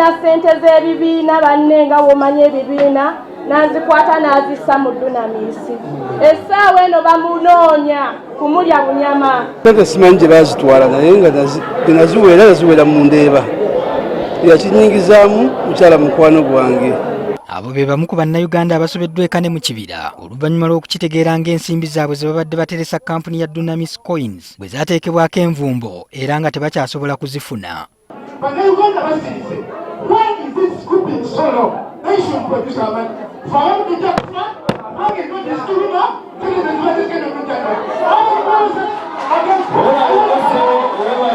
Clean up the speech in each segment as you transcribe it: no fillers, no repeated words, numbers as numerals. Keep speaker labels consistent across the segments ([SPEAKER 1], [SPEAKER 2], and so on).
[SPEAKER 1] Nalina ssente z'ebibiina, banne, nga bw'omanyi ebibiina, n'azikwata n'azissa mu Dunamis. Essaawa eno bamunoonya kumulya bunyama.
[SPEAKER 2] Sente simanyi gye bazitwala, naye nga naziweera, naziweera mu Ndeeba, yakinyingizaamu mukyala mukwano gwange.
[SPEAKER 3] Abo be bamu ku Bannayuganda abasobeddwa eka ne mu kibira oluvannyuma lw'okukitegeera ng'ensimbi zaabwe ze babadde bateresa kampuni ya Dunamis Coins bwe zaateekebwako envumbo era nga tebakyasobola kuzifuna.
[SPEAKER 4] Bannayuganda basirise. Why is this scooping so long? They should produce our money. Fe abamu tujja kufa kubanga endwadde zituluma, sente ziba zigenda okujjana.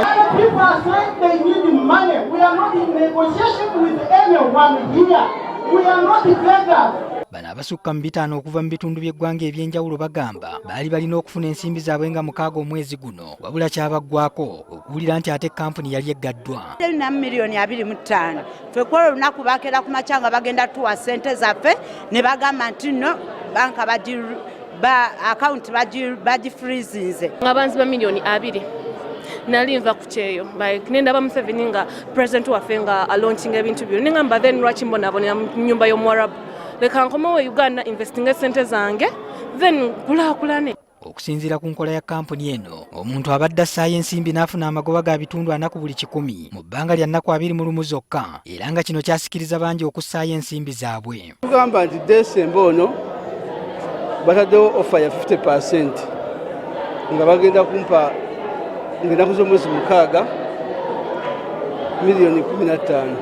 [SPEAKER 5] Other people are saying they need money. We are not in negotiation with anyone here. We are not beggars.
[SPEAKER 3] Bano abasukka mu 50 okuva mu bitundu by'eggwanga eby'enjawulo bagamba baali balina okufuna ensimbi zaabwe nga 6 omwezi guno, wabula kyabaggwako okuwulira nti ate kampuni yali eggaddwa.
[SPEAKER 6] Erina miliyoni 25. Ffe kwolwo olunaku bakeera ku makya nga bagenda tuwa ssente zaffe, ne bagamba nti no, banka ba akawunti bagifreezinze.
[SPEAKER 7] Nga banziba miliyoni 20. Nali nva ku kyeyo, like nendaba Museveni nga president waffe nga alaunchinga ebintu bino, nengamba, "Then lwaki mbonaabonera mu nyumba y'Omuwarabu? Leka nkomewo e Uganda, investinga esente zange, then kulaakulane."
[SPEAKER 3] Okusinziira ku nkola ya kampuni eno, omuntu abadde assaayo ensimbi n'afuna amagoba ga 40 ku buli 100 mu bbanga lya nnaku 21 zokka, era nga kino kyasikiriza bangi okussaayo ensimbi zaabwe.
[SPEAKER 2] Tugamba nti Desemba ono bataddewo offer ya 50%, nga bagenda kumpa ng'ennaku z'omwezi 6 miliyoni 15.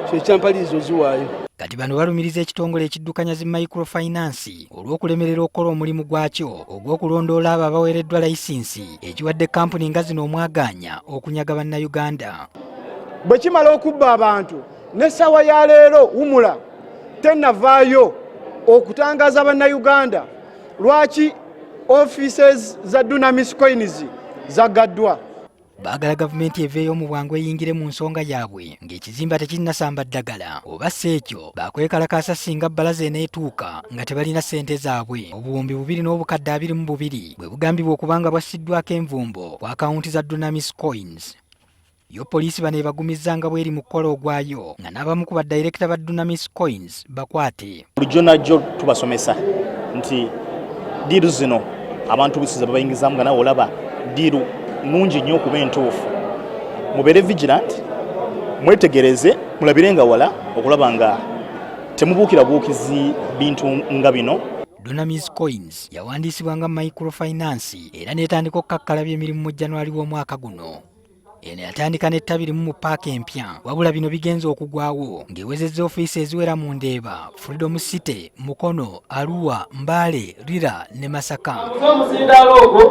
[SPEAKER 2] Kyekyampaliriza oziwaayo.
[SPEAKER 3] Kati bano balumiriza ekitongole ekiddukanya zi microfinance olw'okulemerera okukola omulimu gwakyo ogw'okulondoola abo abaweereddwa layisinsi, ekiwadde kampuni nga zino omwagaanya okunyaga Bannayuganda.
[SPEAKER 8] Bwe kimala okubba abantu, n'essaawa ya leero wumula tennavaayo okutangaza Bannayuganda lwaki offices za Dunamis Coins zaggaddwa.
[SPEAKER 3] Baagala gavumenti eveeyo mu bwangu eyingire mu nsonga yaabwe ng'ekizimba tekinnasamba ddagala, oba si ekyo baakwekalakaasa singa bbalaza eneetuuka nga tebalina ssente zaabwe. 2222 bwe bugambibwa okuba nga bwassiddwako envumbo ku akawunti za Dunamis Coins. Yo poliisi bano ebagumizza nga bweri mu kukola ogwayo, nga n'abamu ku badirekita ba Dunamis Coins bakwate.
[SPEAKER 9] Bulijjo najjo tubasomesa nti deal zino abantu busiza babayingizaamu, nga nawe olaba deal nungi nnyo okuba entuufu. Mubeere vigilant, mwetegereze, mulabire nga wala okulaba nga temubuukira buukizi bintu nga bino.
[SPEAKER 3] Dunamis Coins yawandiisibwa nga microfinance era n'etandika okukakkalabya emirimu mu January w'omwaka guno. Eno yatandika n'ettabi limu mu paaka empya, wabula bino bigenza okugwawo ng'ewezezza ofiisi eziwera mu Ndeeba, Freedom City, Mukono, Arua, Mbale, Lira ne Masaka.
[SPEAKER 10] Omuzindaalo ogwo.